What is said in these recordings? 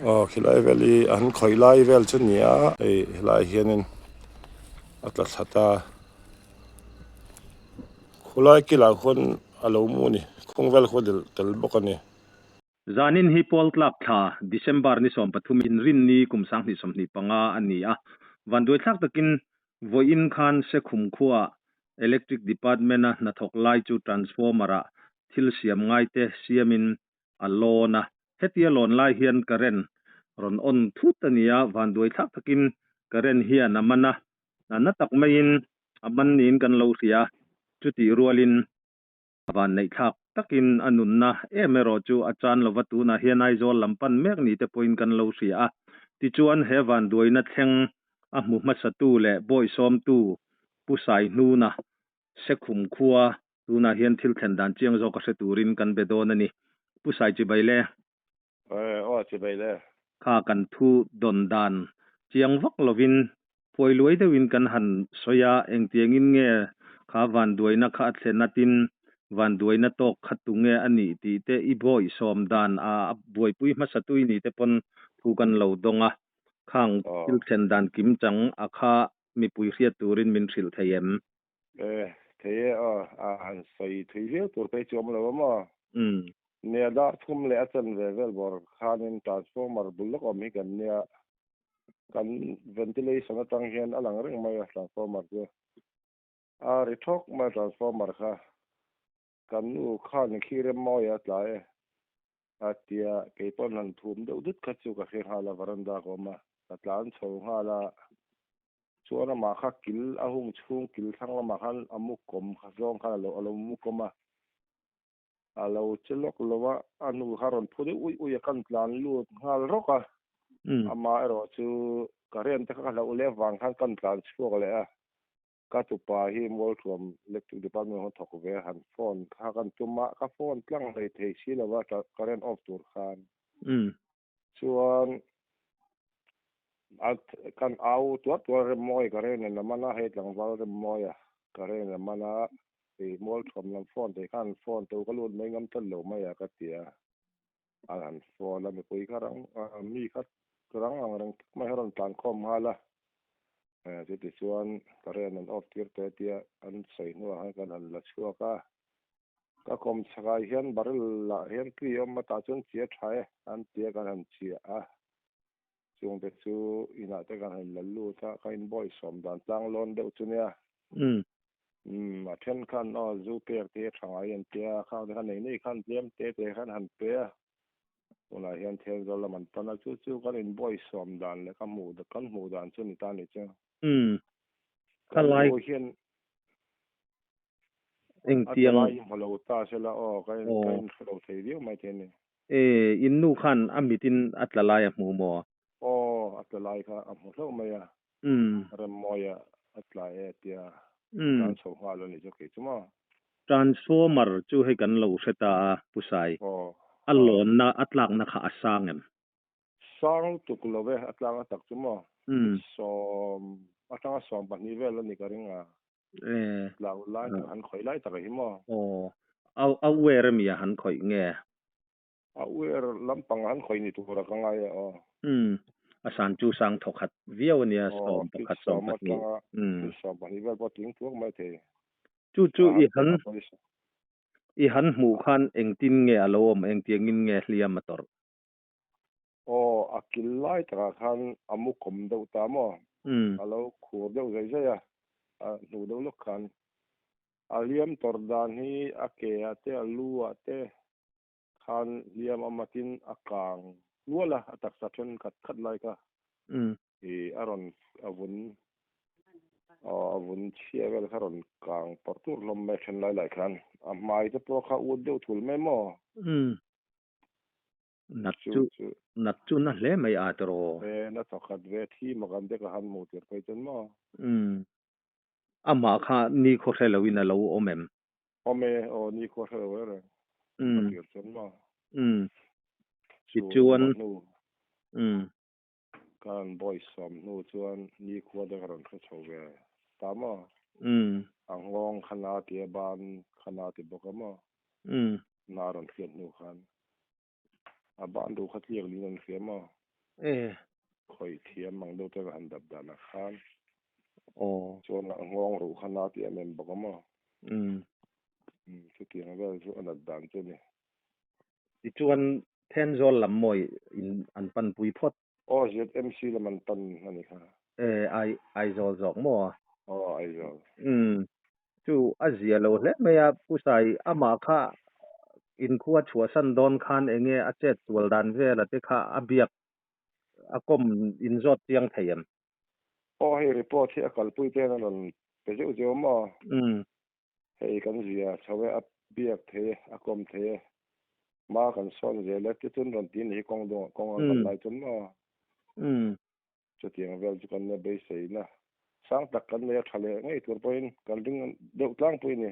Aw khilai vel hi an khawih lai vel chu a ni a hei helaiah hianin a tla thla ta khulai kilah khuan a lo mu a ni khung vel khuan a tel bawk a ni. Zanin hi Pawl tlak thla December ni 13 inrinni kum 2025 a ni a, vanduaithlak takin vawiin khan Sekhum khuaah Electric Department-a hnathawk lai chu transformer-ah thil siam ngaite siamin a lawn a. Hetia lawn lai hian current rawn on thut a ni a, vanduaithlak takin current hian a man a, na tak maiin a man niin kan lo hria a, chutih rualin A vanneihthlak takin a nunna em erawh chu a chan lova tunah hian Aizawl lam pan mek ni te pawhin kan lo hria a. Tichuan he vanduaina thleng a hmu hmasatu leh bawisawmtu Pu Saihnuna Sekhum khua tunah hian thil thlen dan chiang zawk a hre turin kan be dawn a ni. Pu Saichibai le. Aw aw chibai le. Kha kan thu dawn dan chiang vak lovin phuai luai deuhin kan han sawi a, engtiangin nge kha vanduaina kha a thlen atin vanduaina tawk kha tunge a nih tih te i bawih sawm dan a buaipui hmasa tui ni te pawn thu kan lo dawng a, khang thil thlen dan kim chang a kha mipui hriat turin min hrilh thei em? E, thei e aw, a han sawi thui viau tur phei chu awm lo a maw? Nia dar thum leh a chanve vel bawr khanin transformer bul lawk awm hi kan nia, kan ventilation atang hian a lang reng mai a transformer chu. A ri thawk mai a transformer kha. Kan nu khan khi rem mawi a tla e a tia, kei pawn han thum deuh dut kha chu ka hre nghal a, veranda ka awm a, ka tlan chho nghal a. Chuan amah kha kil a hung chhung kil thlang lamah khan a mu kawm kha zawng khan a lo mu kawm a, a lo che lawk lo a, a hnu kha a rawn phu deuh uih uih a, kan tlan lut nghal rawk a, amah erawh chu current te kha ka hlauh leh avang khan kan tlan chhuak leh a, ka tupa hi Mualthuam Electric Department ah thawk ve a, han phone kha kan tum a, ka phone tlang hlei thei si lo a current off tur khan. Chuan a kan au tuar tuar rem mawi ka reng nen lam a hei tlangval rem mawi a ka reng lam a hei mual thuam lam phone te khan phone to ka lut mai ngam tlat lo mai a ka ti a an han phone a mipui kha rang mi kha rang ang reng tak mai a rawn tlan khawm nghal a chuti chuan ka ren an off tir te tia an sawi hnuah khan kan han la chhuak a. Ka kawm chhakah hian barrel ah hian tui a awm a, tah chuan chi a tha e an ti a, kan han chiah a. Chungte chu inah te kan han la lut a, ka inbawi sawm dan tlang lawn deuh chu nia. Umm a then khan aw zu pek te hi a tha ngai an ti a, khang te khan nei nei khan tlem te te khan han pe a. Tunah hian Thenzawl lam an pan a, chu chu kan inbawi sawm dan leh ka hmuh kan hmuh dan chu ni ta ni chu. Umm ka lai hian Engtiang. A hmu lo ta se la aw, ka in ka in hre lo thei viau mai thei a ni. E, in nu khan a mitin a tla lai a hmu maw? Aw, a tla lai kha a hmu hlauh mai a. Remmawia a tla e tia tlan chho nghal a ni chu kei chu maw? Transformer chu hei kan lo hre ta a, Pu Sai. A lawnna, a tlakna kha a sang em? Sang lutuk lo e, a tlak a tak chu maw? 10 atanga 12 vel a ni ka ring a. Eh. Tlau lai tak han khawih lai tak a hi maw? Aw. A a uer ami a han khawih nge? A uer lampang han khawih ni tur a ka ngai e aw. Umm. A san chu sang thaw khat viau a nia, 11, 12. Umm. 12 vel pawh tling thuak mai thei. Chu chu i han i han hmuh khan engtin nge a lo awm, engtiangin nge hliam a tawrh? Aw, a kil lai takah khan a mu kawm deuh ta maw? A lo khur deuh zai zai a, a hnu deuh lawk khan. A hliam tawrh dan hi a ke ah te, a lu ah te khan hliam a matin a kang nual a, a taksa then khat khat lai kha i a rawn a vun aw a vun chhia vel kha rawn kang pawrh tur hlawm mai a then lai lai khan. A hmai te pawh kha ut deuh thul mai maw? Nat chu nat chu na hle mai a tiraw. E na thawkhat ve thi mak an te ka han hmuh tir phei chuan maw. Umm. Amah kha ni khaw hre loin a lo awm em? Awm e, aw ni khaw hre lo e reng. Umm. A tir chuan maw. Umm. Tichuan. Umm. Ka han bawi sawm hnu chuan ni khua te ka rawn hre chho ve ta maw. Umm. A nghawng kha na ti a ban kha na ti bawk a maw. Umm. Na rawn hriat hnu khan. A ban duh kha tliak niin an hria maw? E. Khawih thiam ang deuh ten a han dap danah khan. Aw. Chuan a nghawng ruh kha na tih em em bawk a maw? Umm. Umm, chutiang vel chu a nat dan chu a ni. Tichuan Thenzawl lam mawi in an panpui phawt. Aw, ZMC lam an pan a ni kha. E, Ai, Aizawl zawk maw? Aw, Aizawl. Umm, chu a zia lo hle mai a, Pu Sai, amah kha inkhua chhuahsan dawn khan enge a chet sual dan vela te kha a biak a kawm inzawt chiang thei em? Aw, hei report hi a kalpui te hian a rawn pe zeuh zeuh maw? Umm. Hei kan zia chho e, a biak thei e, a kawm thei e, hma kan sawn zel e, tichun rawn ti ni hi kawng dawng kawng an kal lai chuan maw? Umm. Chutiang vel chu kan la beiseina sang tak kan nei a tha leh ngei tur pawhin kan ring deuh tlangpui a ni.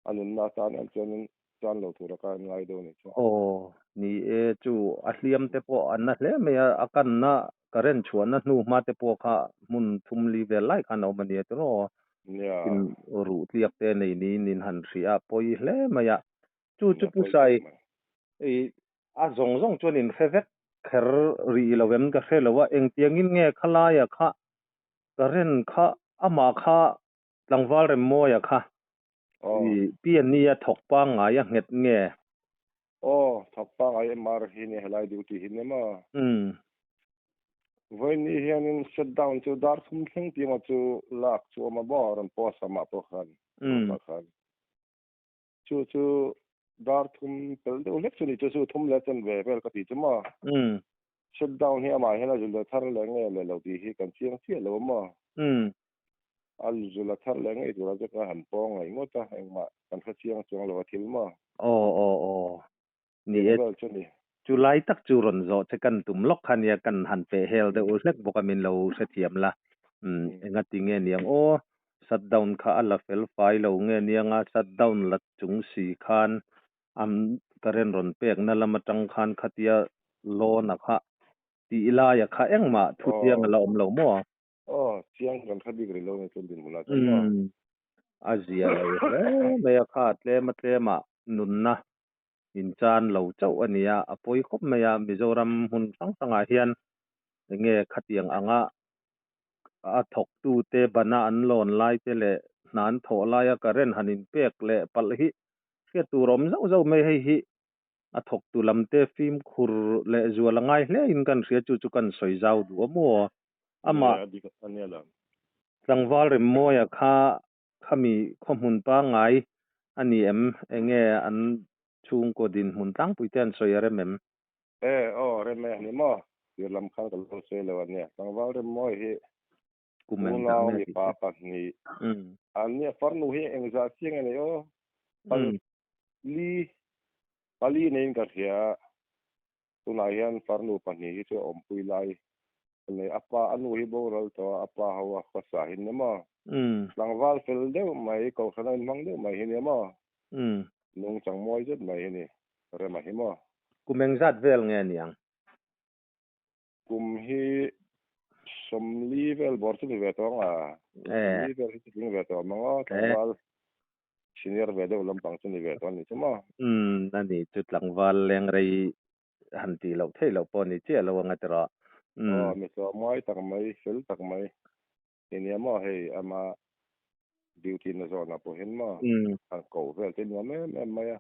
A nunna atan em chuanin tan lo tura ka ngai deuh a nih chu. Aw, ni e, chu a hliam te pawh an na hle mai a, a kanna current chhuahna hnu hma te pawh kha hmun thum li vel lai khan a awm a nia tiraw? Nia. In ruh tliak te nei niin in han hria a, pawi hle mai a. Chu chu Pu Sai, I a zawng zawng chuan in hre vek kher rih lo em ka hre lo a, engtiangin nge khalaia kha current kha amah kha tlangval Remmawia kha i piannia thawk pangngai a nghet nge? Aw, thawk pangngai MR hi nia helai duty hi nia maw? Umm. Vawiin hianin shut down chu dar thum thleng tih emaw chu lak chu awm a maw rawn post a mah pawh khan, group ah khan. Chu chu dar thum pel deuh hlek chu ni chu chu thum leh chen ve vel ka ti chu maw. Umm. Shut down hi amah hian a zul thar leh nge leh lo tih hi kan chiang chiah lo a maw. Umm. A zul a thar leh ngei tura chu ka han pawng ngaih ngawt a, engmah kan hre chiang chuang lo a thil maw. Aw aw aw. Ni e. Vel chu ni. Chu lai tak chu rawn zawh che kan tum lawk kha nia kan han peh hel deuh hlek bawk a min lo hrethiam la. Umm engati nge niang aw shut down kha a la fel fai lo nge niang a shut down la chung si khan am current rawn pekna lam atang khan khatia loan a kha tih laia kha engmah thu chiang a la awm lo maw? Aw, chiang kan hre bik rih lo ni chuan dinhmunah chuan maw? Umm a zia lo hle mai a kha tlem a tlemah nunna inchan lo chauh a ni a, a pawi khawp mai a, Mizoram hmun hrang hrangah hian enge khatiang anga a thawktute bana an lawn lai te leh hna an thawh laia current han inpek leh palh hi hriat tur a awm zauh zauh mai, hei hi a thawktu lamte fimkhur leh zual a ngai hle in kan hria chu chu kan sawi zau duh a maw? Amah tlangval Remmawia kha Khami khawhmun pangngai a ni em? Enge an chhungkaw dinhmun tlangpui te an sawi a rem em? E, aw, rem e, ni maw? Tir lam khan ka lo sawi lo a nia. Tlangval Remmawi hi Kum eng dah unau nge tih mipa te. pahnih an nia. Farnu hi engzah chiang a nei aw? Pali, pali neiin ka hria. Tunah hian farnu pahnih hi chu a awmpui lai a nei. A pa, a nu hi boral tawh a, a pa ho a khawsa hi nia maw? Tlangval fel deuh mai, kohhran a inhmang deuh mai hi nia maw? Nungchang mawi zet mai hi ni, Rema hi maw? Kum engzat vel nge niang? Kum hi sawmli vel bawr chu ni ve tawh ang a, sawmli vel hi chu tling ve tawh ang aw, tlangval senior ve deuh lampang chu ni ve tawh a ni chu maw? Umm, a ni chu tlangval leng rei han tih loh theih loh pawh a ni chiah lo ang a tiraw. Umm. Aw, mi tlawmngai tak mai, fel tak mai i nia maw hei ama duty na zawnah pawh hian maw han koh vel te nuam em em mai a,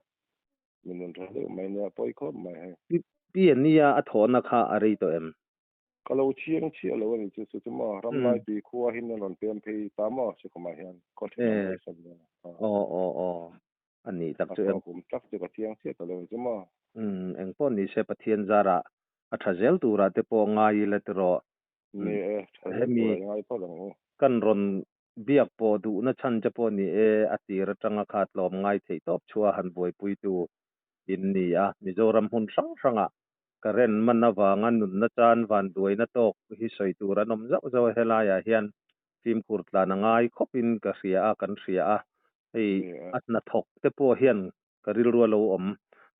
mi nun tha deuh mai nia pawi khawp mai hei. Pi Ania a thawhna kha a rei tawh em? Ka lo chiang chiah lo a ni chu chu chu maw ramlai tui khua hin an rawn pem phei ta maw Sikhawmah hian khaw thenawm mai sawn nia. Aw aw aw a nih tak chu em. A kum tak chu ka chiang chiah ta lo a ni chu maw. Umm engpawh ni se Pathian zarah a tha zel turah te pawh ngai ila tiraw. Ni e tha zel turah i ngai phawt ang u. Kan rawn biak pawh duhna chhan che pawh ni e a tir atanga kha tlawm ngai theih tawp chhuah han buaipuitu in ni a Mizoram hmun hrang hrangah Current man avanga nunna chan vanduaina tawk hi sawi tur an awm zauh zauh a, helaiah hian fimkhur tlan a ngai khawpin ka hria a, kan hria a, hei a hnathawk te pawh hian ka rilru a lo awm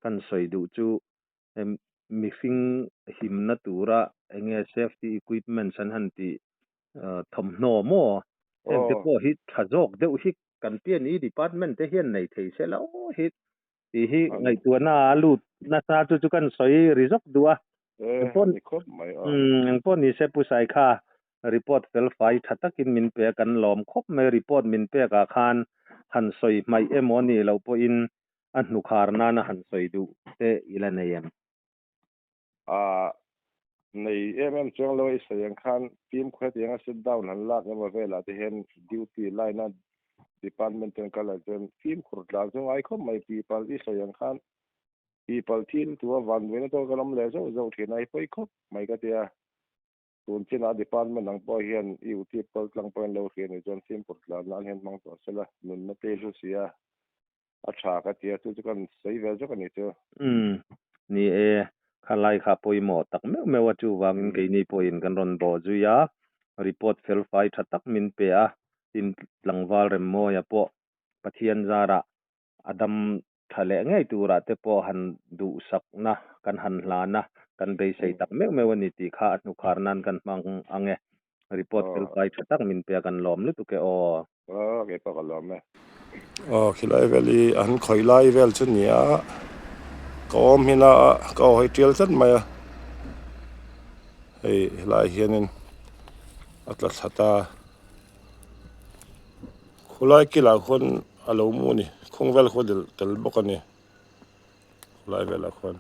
kan sawi duh chu mihring himna tura enge safety equipments an han tih thawmhnaw maw heng te pawh hi tha zawk deuh hi kan PNE department te hian nei thei se lo hi Tih hi ngaihtuahna a lut nasa chu chu kan sawi ri zawk duh a. E ni khawp mai a. Engpawh ni se Pu Saikha report fel fai tha takin min pe a kan lawm khawp mai. Report min pek ah khan han sawi hmaih emaw anih loh pawhin a hnukhar nana han sawi duh te i la nei em? A nei em em chuang lo i sawi ang khan fimkhur hetianga sit down han lak emaw velah te hian duty line a department ten kal ah chuan fimkhur tlan chu ngai khawp mai tihpalh i sawi ang khan tihpalh thil tua vanbuaina tawk kan awm leh zauh zauh thin a i pawi khawp mai ka tia tun chinah department ang pawh hian i utip kal tlang pawhin lo hria nih chuan fimkhur tlan nan hian hmang tawh sela nunna te hlu sia A tha ka ti a, chu chu kan sawi ve zawk a ni chu. Umm, ni e, khalai kha pawimawh tak meuh meuh a, chuvangin keini pawhin kan rawn bawh zui a, report felfai tha tak min pe a, tin tlangval Remmawia pawh Pathian zarah a dam tha leh ngei turah te pawh han duhsakna kan han hlan a, kan beisei tak meuh meuh a ni tih kha a hnukhar nan kan hmang ang e. Report felfai tha tak min pe a, kan lawm lutuk e aw. Aw kei pawh ka lawm e. Aw khilai vel hi an khawih lai vel chu ni a, ka awm hin a ka aw hawi tial tlat mai a, hei helai hianin a tla thla ta, khulai kilah khuan a lo mu a ni, khung vel khuan tel bawk a ni khulai velah khuan.